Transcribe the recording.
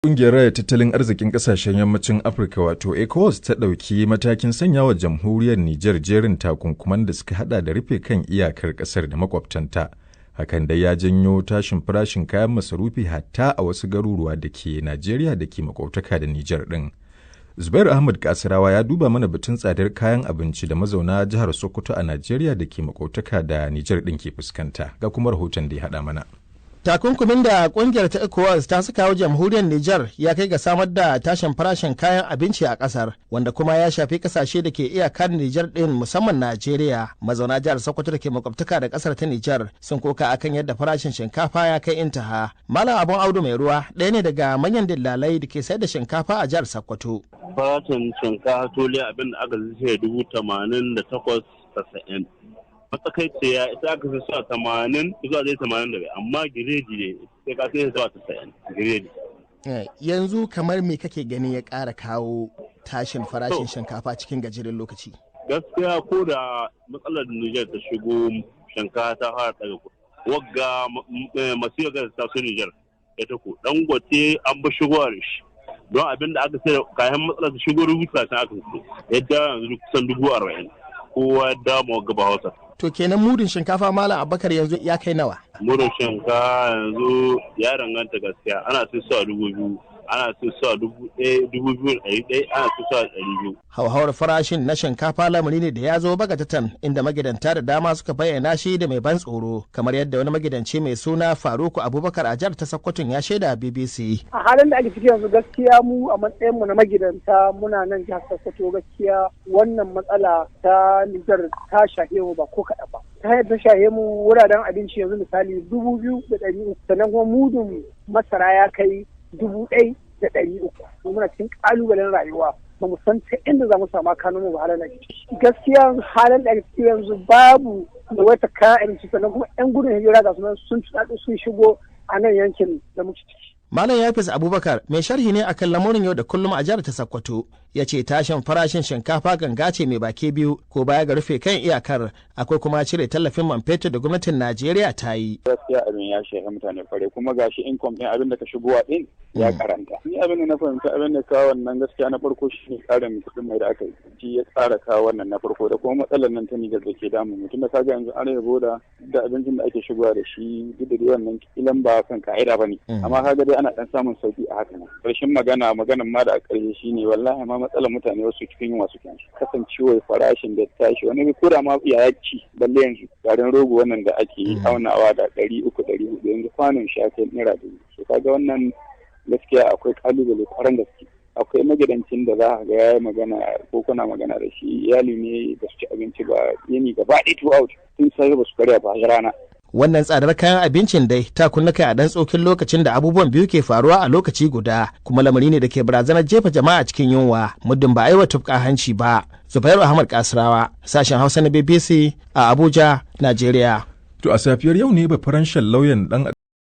Ƙungiyar Raya Tattalin Arzikin Ƙasashen Yammacin Afirka wato ECOWAS ta ɗauki matakin sanya wa jamhuriyar Nijar jerin takunkuman da suka hada da rufe kan iyakar ƙasar da makwabtanta. Hakan dai ya janyo tashin farashin kayan masarufi hatta a wasu garuruwa da ke Najeriya da ke makwabtaka da Nijar ɗin. Zubair Ahmad Kasirawa ya duba mana batun tsadar kayan abinci da mazauna jihar Sokoto a Najeriya da ke makwabtaka da Nijar ɗin ke fuskanta. Ga kuma rahoton da ya haɗa mana. Takunkumin da kungiyar ta ECOWAS ta saka wa jamhuriyar Nijar ya kai ga samar da tashin farashin kayan abinci a kasar, wanda kuma ya shafi kasashe da ke iyakar Nijar din, musamman Najeriya. Mazauna jihar Sokoto da ke makwabtaka da kasar ta Nijar sun koka akan yadda farashin shinkafa ya kai intaha. Malam Abun Audu Mai Ruwa ɗaya ne daga manyan dillalai da ke sayar da shinkafa a jihar Sokoto. Farashin shinkafa tole abin da aka zai 88,090. Matsakaiciya ita aka fi sa 80 zuwa zai 85, amma giredi ne sai ka sai zuwa 90 giredi. Yanzu kamar me kake gani ya ƙara kawo tashin farashin shinkafa cikin gajeren lokaci? Gaskiya, ko da matsalar Nijar ta shigo, shinkafa ta fara daga kuɗi. Wagga masu yaga ta su Nijar ita ko Dangote an bi shigowa da shi, don abin da aka sai kayan matsalar ta shigo 30,000 aka fito yadda yanzu kusan 40,000, kowa ya dama gaba Hausa. To kenan mudun shinkafa, Malam Abubakar, yanzu ya kai nawa? Mudun shinkafa yanzu ya danganta gaskiya. Ana sai su a 2,000, ana sai su a 1,000, 2,100, ana sai su a 200. Hauhawar farashin na shinkafa lamari ne da ya zo bagatatan, inda magidanta da dama suka bayyana shi da mai ban tsoro, kamar yadda wani magidanci mai suna Faruku Abubakar a jihar ta Sokoton ya shaida BBC. A halin da ake ciki yanzu, gaskiya mu a matsayin mu na magidanta muna nan jihar Sokoto, gaskiya wannan matsala ta Nijar ta shahe mu ba ko kaɗan ba. Ta yadda shahe mu, wuraren abinci yanzu misali 2,300, sannan kuma mudun masara ya kai 1,300. Muna cikin ƙalubalen rayuwa, ba mu san ta inda za mu samu kanun mu ba. Halin da ake ciki gaskiya, halin da ake ciki yanzu, babu da wata kayan abinci, sannan kuma yan gudun hijira ga sunan sun sun shigo a nan yankin da muke ciki. Malam Yafis Abubakar mai sharhi ne akan lamurin yau da kullum a jihar ta Sokoto, ya ce tashin farashin shinkafa ganga ce mai baki biyu. Ko baya ga rufe kan iyakar, akwai kuma cire tallafin man fetur da gwamnatin Najeriya ta yi. Gaskiya abin ya shafi mutane kwarai, kuma gashi income din abin da ka shigowa din ya karanta. Ni abin da na fahimta, abin da kawo wannan gaskiya na farko shi ne karin kuɗin mai da aka yi. Shi ya tsara kawo wannan na farko, da kuma matsalar nan ta Nijar da ke damu mutum, da kaga yanzu an rage boda da abincin da ake shigowa da shi, duk da dai wannan kilan ba kan ka'ida ba ne. Amma kaga dai ana dan samun sauki a haka nan. Karshen magana, maganan ma da a ƙarshe shine, wallahi ma matsalar mutane wasu cikin yunwa suke kasancewar farashin da tashi wani ko da ma ya ci, balle yanzu garin rogo wannan da ake aunawa da 300, 400, yanzu kwanon shi ake naira 1,000. So kaga wannan gaskiya akwai kalubale kwaran gaske. Akwai magidancin da za a ga yayi magana ko kuna magana da shi, iyali ne ba su ci abinci ba yini gaba ɗaya, throughout, tun sai ba su karya ba rana. Wannan tsadar kayan abincin dai ta kunna kai a dan tsokin lokacin da abubuwan biyu ke faruwa a lokaci guda, kuma lamari ne da ke barazanar jefa jama'a cikin yunwa muddin ba a yi wa tufka hanci ba. Zubairu Ahmad Kasirawa, sashen Hausa na BBC a Abuja, Najeriya. To a safiyar yau ne Bafaranshen lauyan dan